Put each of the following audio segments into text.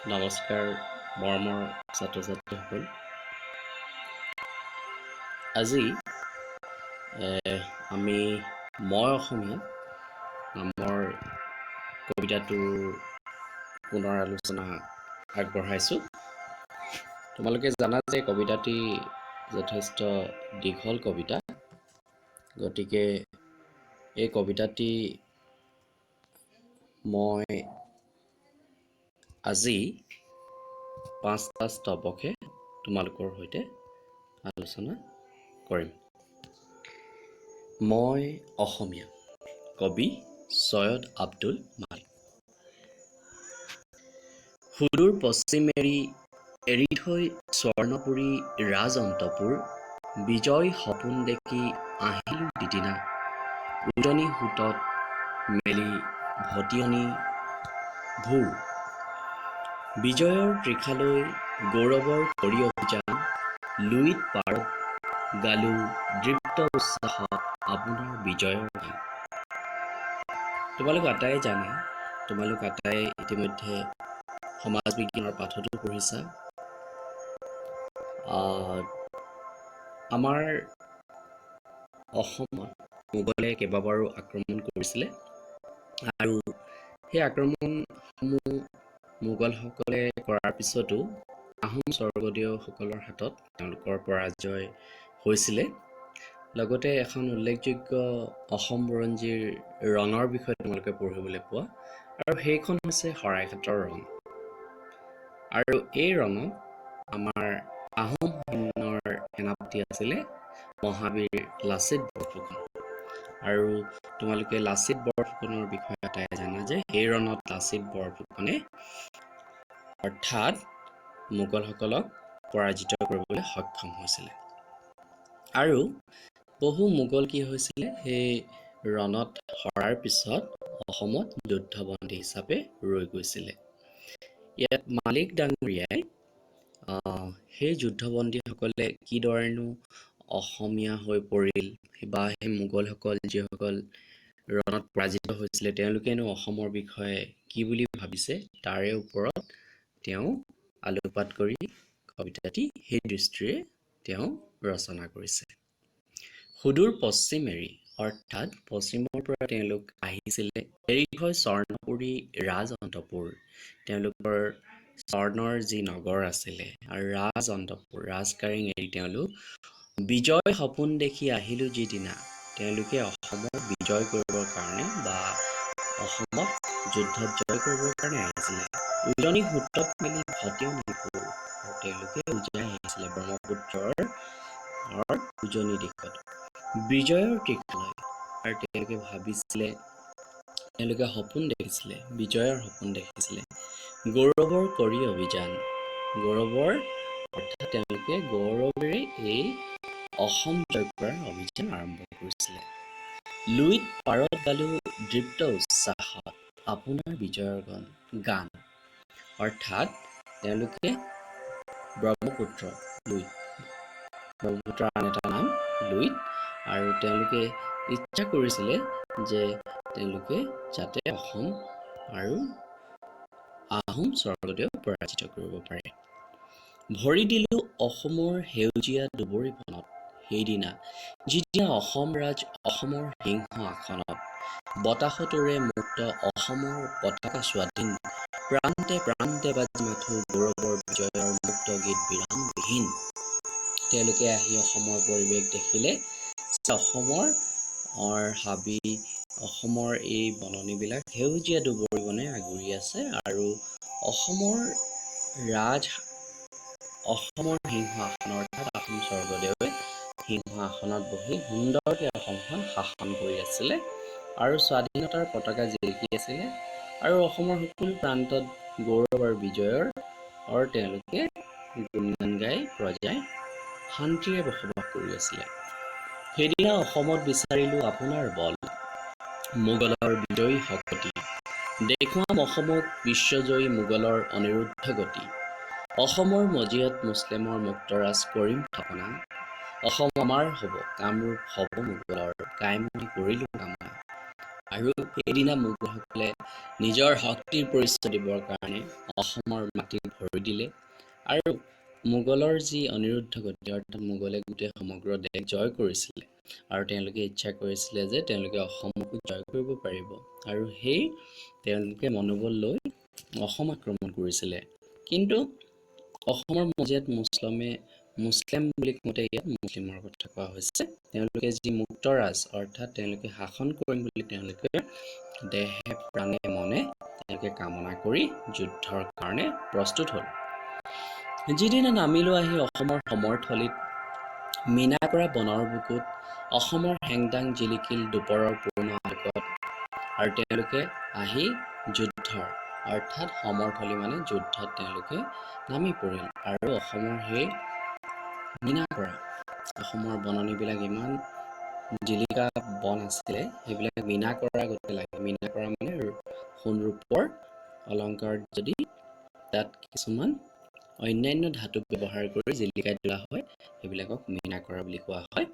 নমস্কাৰ মৰমৰ ছাত্ৰ ছাত্ৰীসকল। আজি আমি "মই অসমীয়া" নামৰ কবিতাটোৰ পুনৰ আলোচনা আগবঢ়াইছোঁ। তোমালোকে জানা যে কবিতাটি যথেষ্ট দীঘল কবিতা। গতিকে এই কবিতাটি মই আজি পাঁচটা স্তৱকহে তোমালোকৰ সৈতে আলোচনা কৰিম। মই অসমীয়া, কবি চৈয়দ আব্দুল মালিক। সুদূৰ পশ্চিম এৰি এৰি থৈ স্বৰ্ণপুৰী ৰাজ অন্তপুৰ, বিজয় সপোন দেখি আহিলোঁ যিদিনা, উজনি সোঁতত মেলি ভটিয়নি ভোৰ। বিজয়ৰ তৃষালৈ, গৌৰৱৰ কৰি অভিযান, লুইত পাৰত গালো দৃপ্ত উচ্ছ্বাসত আপোনাৰ বিজয়ৰ গান। তোমালোক আটায়ে জানা, তোমালোক আটায়ে ইতিমধ্যে সমাজ বিজ্ঞানৰ পাঠতো পঢ়িছা, আমাৰ অসমত মোগলে কেইবাবাৰো আক্ৰমণ কৰিছিলে আৰু সেই আক্ৰমণসমূহ মোগলসকলে কৰাৰ পিছতো আহোম স্বৰ্গদেউসকলৰ হাতত তেওঁলোকৰ পৰাজয় হৈছিলে। লগতে এখন উল্লেখযোগ্য অসম বুৰঞ্জীৰ ৰণৰ বিষয়ে তোমালোকে পঢ়িবলৈ পোৱা আৰু সেইখন হৈছে শৰাইঘাটৰ ৰণ। আৰু এই ৰণত আমাৰ আহোম সৈন্যৰ সেনাপতি আছিলে মহাবীৰ লাচিত বৰফুকন। আৰু তোমালোকে লাচিত বৰফুকনৰ বিষয়ে আটায়ে জানা যে সেই ৰণত লাচিত বৰফুকনে অৰ্থাৎ মোগলসকলক পৰাজিত কৰিবলৈ সক্ষম হৈছিলে। আৰু বহু মোগল কি হৈছিলে, সেই ৰণত হৰাৰ পিছত অসমত যুদ্ধবন্দী হিচাপে ৰৈ গৈছিলে। ইয়াত মালিক ডাঙৰীয়াই সেই যুদ্ধবন্দীসকলে কিদৰেনো অসমীয়া হৈ পৰিল বা সেই মোগলসকল যিসকল ৰণত পৰাজিত হৈছিলে, তেওঁলোকেনো অসমৰ বিষয়ে কি বুলি ভাবিছে, তাৰে ওপৰত তেওঁ আলোকপাত কৰি কবিতাটি সেই দৃষ্টিৰে তেওঁ ৰচনা কৰিছে। সুদূৰ পশ্চিম এৰি, অৰ্থাৎ পশ্চিমৰ পৰা তেওঁলোক আহিছিলে, এৰি থৈ স্বৰ্ণপুৰী ৰাজ অন্তপুৰ, তেওঁলোকৰ স্বৰ্ণৰ যি নগৰ আছিলে, আৰু ৰাজ অন্তপুৰ, ৰাজকাৰেং এৰি তেওঁলোক বিজয় সপোন দেখি আহিলোঁ যিদিনা, তেওঁলোকে অসমক বিজয় কৰিবৰ কাৰণে বা অসমক যুদ্ধত জয় কৰিবৰ কাৰণে আহিছিলে। উজনি সোঁতত মেলি ভটিয়নি সুৰ, আৰু তেওঁলোকে উজাই আহিছিলে ব্ৰহ্মপুত্ৰৰ উজনি দিশত বিজয়ৰ তৃষালৈ। আৰু তেওঁলোকে ভাবিছিলে, তেওঁলোকে সপোন দেখিছিলে, বিজয়ৰ সপোন দেখিছিলে। গৌৰৱৰ কৰি অভিযান, গৌৰৱৰ, অৰ্থাৎ তেওঁলোকে গৌৰৱেৰে এই অসম জয় কৰাৰ অভিযান আৰম্ভ কৰিছিলে। লুইত পাৰত গালো দৃপ্ত উচ্ছ্বাসত আপোনাৰ বিজয়ৰ গান। অৰ্থাৎ তেওঁলোকে ব্ৰহ্মপুত্ৰ, লুইত, ব্ৰহ্মপুত্ৰৰ আন এটা নাম লুইত, আৰু তেওঁলোকে ইচ্ছা কৰিছিলে যে তেওঁলোকে যাতে অসম আৰু আহোম স্বৰ্গদেউ পৰাজিত কৰিব পাৰে। ভৰি দিলোঁ অসমৰ সেউজীয়া দূবৰি বনত সেইদিনা, যিদিনা অসম ৰাজ অসমৰ সিংহ আসনত, বতাহত উৰে মুক্ত অসমৰ পতাকা স্বাধীন, প্ৰান্তে প্ৰান্তে বাজি মাথো গৌৰৱৰ বিজয়ৰ মুক্ত গীত বিৰামবিহীন। তেওঁলোকে আহি অসমৰ পৰিৱেশ দেখিলে যে অসমৰ হাবি, অসমৰ এই বননিবিলাক সেউজীয়া দূবৰি বনে আগুৰি আছে আৰু অসমৰ ৰাজ অসমৰ সিংহ আসন, অৰ্থাৎ আহোম স্বৰ্গদেৱে সিংহ আসনত বহি সুন্দৰকৈ অসমখন শাসন কৰি আছিলে আৰু স্বাধীনতাৰ পতাকা জিলিকি আছিলে আৰু অসমৰ সকলো প্ৰান্তত গৌৰৱ আৰু বিজয়ৰ তেওঁলোকে গুণগান গাই প্ৰজাই শান্তিৰে বসবাস কৰি আছিলে। সেইদিনা অসমত বিচাৰিলোঁ আপোনাৰ বল, মোগলৰ বিজয়ী শকতি, দেখুৱাম অসমক বিশ্বজয়ী মোগলৰ অনিৰুদ্ধ গতি। অসমৰ মজিয়াত মুছলিমৰ মুক্তৰাজ কৰিম থাপনা, অসম আমাৰ হ'ব, কামৰূপ হ'ব মোগলৰ, কাইমনে কৰিলোঁ কামনা। আৰু সেইদিনা মোগলসকলে নিজৰ শক্তিৰ পৰিচয় দিবৰ কাৰণে অসমৰ মাটিত ভৰি দিলে আৰু মোগলৰ যি অনিৰুদ্ধ গতি, অৰ্থাৎ মোগলে গোটেই সমগ্ৰ দেশ জয় কৰিছিলে আৰু তেওঁলোকে ইচ্ছা কৰিছিলে যে তেওঁলোকে অসমকো জয় কৰিব পাৰিব আৰু সেই তেওঁলোকে মনোবল লৈ অসম আক্ৰমণ কৰিছিলে। কিন্তু অসমৰ মজিয়াত মুছলিম বুলি কওঁতে ইয়াত মুছলিমৰ কথা কোৱা হৈছে। তেওঁলোকে যি মুক্তৰাজ, অৰ্থাৎ তেওঁলোকে শাসন কৰিম বুলি তেওঁলোকে দেহে প্ৰাণে মনে তেওঁলোকে কামনা কৰি যুদ্ধৰ কাৰণে প্ৰস্তুত হ'ল। যিদিনা নামিলো আহি অসমৰ সমৰথলীত, মীনা কৰা বনৰ বুকুত, অসমৰ হেংদাং জিলিকিল দুপৰৰ পূৰ্ণ আলোকত। আৰু তেওঁলোকে আহি যুদ্ধৰ, অৰ্থাৎ সমৰথলী মানে যুদ্ধত তেওঁলোকে নামি পৰিল আৰু অসমৰ সেই মীনা কৰা, অসমৰ বননিবিলাক ইমান জিলিকা বন আছিলে, সেইবিলাক মীনা কৰা গতে লাগে। মীনা কৰা মানে সোণ ৰূপৰ অলংকাৰত যদি তাত কিছুমান অন্যান্য ধাতু ব্যৱহাৰ কৰি জিলিকাই তোলা হয়, সেইবিলাকক মীনা কৰা বুলি কোৱা হয়।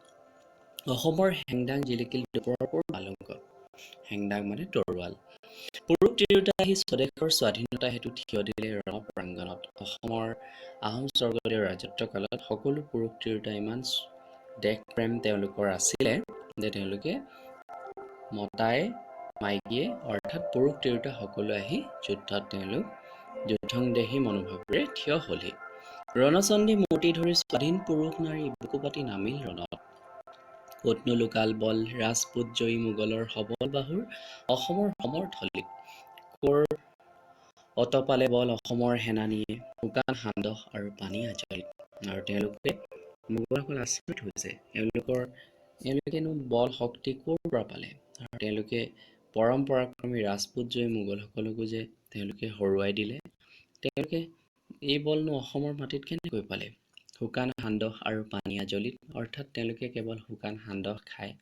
অসমৰ হেংদাং জিলিকিল দুপৰৰ পূৰ্ণ আলোকত। হেংদাং মানে তৰোৱাল। পুৰুষ তিৰোতা আহি স্বদেশৰ স্বাধীনতা হেতু থিয় দিলে ৰণপ্ৰাংগণত। অসমৰ আহোম স্বৰ্গদেউৰ ৰাজত্বকালত সকলো পুৰুষ তিৰোতা ইমান দেশপ্ৰেম তেওঁলোকৰ আছিলে যে তেওঁলোকে মতাই মাইকীয়ে, অৰ্থাৎ পুৰুষ তিৰোতা সকলো আহি যুদ্ধত তেওঁলোক যুদ্ধংদেহী মনোভাৱেৰে থিয় হ'লহি। ৰণচণ্ডী মূৰ্তি ধৰি স্বাধীন পুৰুষ নাৰী বুকু পাতি নামিল ৰণত। ক'তনো লুকাল বল ৰাজপুত জয়ী মোগলৰ সবল বাহুৰ অসমৰ সমৰথলীত? ক'ৰ অতপালে বল অসমৰ সেনানীয়ে শুকান সান্দহ আৰু পানী আজলিত? আৰু তেওঁলোকে মোগলসকল আচৰিত হৈছে, এওঁলোকেনো বল শক্তি ক'ৰ পৰা পালে আৰু তেওঁলোকে পৰম পৰাক্ৰমী ৰাজপুত জয়ী মোগলসকলকো যে তেওঁলোকে হৰুৱাই দিলে, তেওঁলোকে এই বলনো অসমৰ মাটিত কেনেকৈ পালে? শুকান সান্দহ আৰু পানী আজলিত, অৰ্থাৎ তেওঁলোকে কেৱল শুকান সান্দহ খায়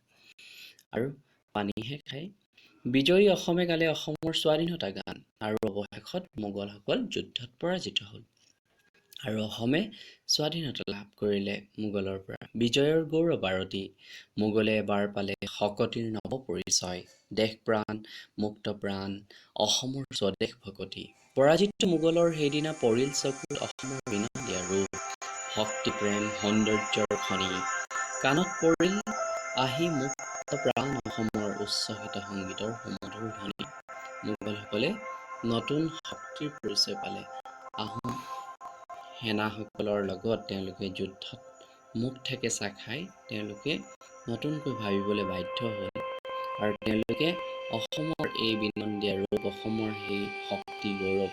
আৰু পানীহে খায়। বিজয়ী অসমে গালে অসমৰ স্বাধীনতা গান আৰু অৱশেষত মোগলসকল যুদ্ধত পৰাজিত হ'ল আৰু অসমে স্বাধীনতা লাভ কৰিলে মোগলৰ পৰা। বিজয়ৰ গৌৰৱ আৰতি, মোগলে এবাৰ পালে শকতিৰ নৱ পৰিচয়, দেশপ্ৰাণ মুক্ত প্ৰাণ অসমৰ স্বদেশ ভকতি। পৰাজিত মোগলৰ সেইদিনা পৰিল চকুত অসমৰ বিনন্দীয়া ৰূপ, ভক্তি প্ৰেম সৌন্দৰ্যৰ খনি। কাণত পৰিল আহি মুক্ত প্ৰাণ অসমৰ উচ্ছ্বসিত সংগীতৰ সুমধুৰ ধ্বনি। মোগলসকলে নতুন শক্তিৰ পৰিচয় পালে। আহোম সেনাসকলৰ লগত তেওঁলোকে যুদ্ধত মুখ থেকেচা খাই তেওঁলোকে নতুনকৈ ভাবিবলৈ বাধ্য হ'ল আৰু তেওঁলোকে অসমৰ এই বিনন্দীয়া ৰূপ, অসমৰ সেই শক্তি গৌৰৱ,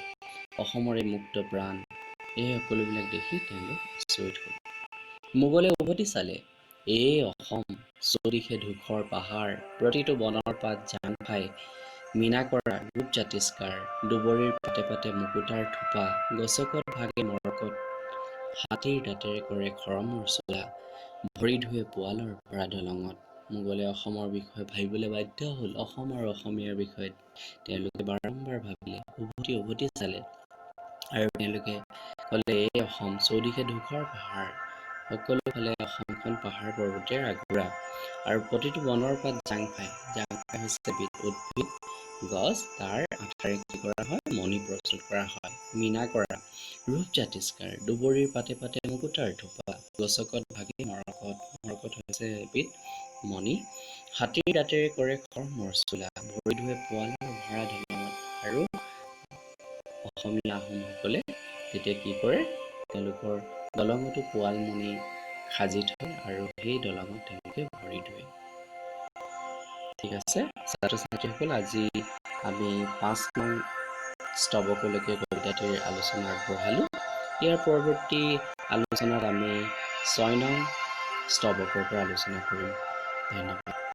অসমৰ এই মুক্ত প্ৰাণ, এই সকলোবিলাক দেখি তেওঁলোক আচৰিত হ'ল। মোগলে উভতি চালে, এই অসম, চৌদিশে ধূসৰ পাহাৰ, প্ৰতিটো বনৰ পাত জাং খাই মীনা কৰা ৰূপ জাতিষ্কাৰ, দুবৰিৰ পাতে পাতে মুকুতাৰ থোপা, গছকত ভাগে মৰকত, হাতীৰ দাঁতেৰে কৰে খৰমৰ চোলা, ভৰি ধুৱে পোৱালৰ ভৰা দলঙত। মোগলে অসমৰ বিষয়ে ভাবিবলৈ বাধ্য হ'ল। অসম আৰু অসমীয়াৰ বিষয়ে তেওঁলোকে বাৰম্বাৰ ভাবিলে, উভতি উভতি চালে আৰু তেওঁলোকে ক'লে, এই অসম, চৌদিশে ধূসৰ পাহাৰ, সকলোফালে অসমখন পাহাৰ পৰ্বতেৰে আগুৰা আৰু প্ৰতিটো বনৰ পাত জাংফাই। জাংফাই হৈছে এবিধ উদ্ভিদ গছ, তাৰ আঠাৰে কি কৰা হয়? মণি প্ৰস্তুত কৰা হয়। মীনা কৰা ৰূপ জাতিষ্কাৰ, দুবৰিৰ পাতে পাতে মুকুতাৰ থোপা, গছকত ভাগে মৰকত। মৰকত হৈছে এবিধ মণি। হাতীৰ দাঁতেৰে কৰে খৰমৰ চোলা, ভৰি ধুৱে পোৱালৰ ভৰা দলঙত। আৰু অসমীয়া আহোমসকলে তেতিয়া কি কৰে? তেওঁলোকৰ দলঙতো পোৱালমণি সাজি থয় আৰু সেই দলঙত তেওঁলোকে ভৰি ধুৱে। ঠিক আছে ছাত্ৰ ছাত্ৰীসকল, আজি আমি 5 নং স্তৱকলৈকে কবিতাটিৰ আলোচনা আগবঢ়ালোঁ। ইয়াৰ পৰৱৰ্তী আলোচনাত আমি 6 নং স্তৱকৰ পৰা আলোচনা কৰিম। ধন্যবাদ।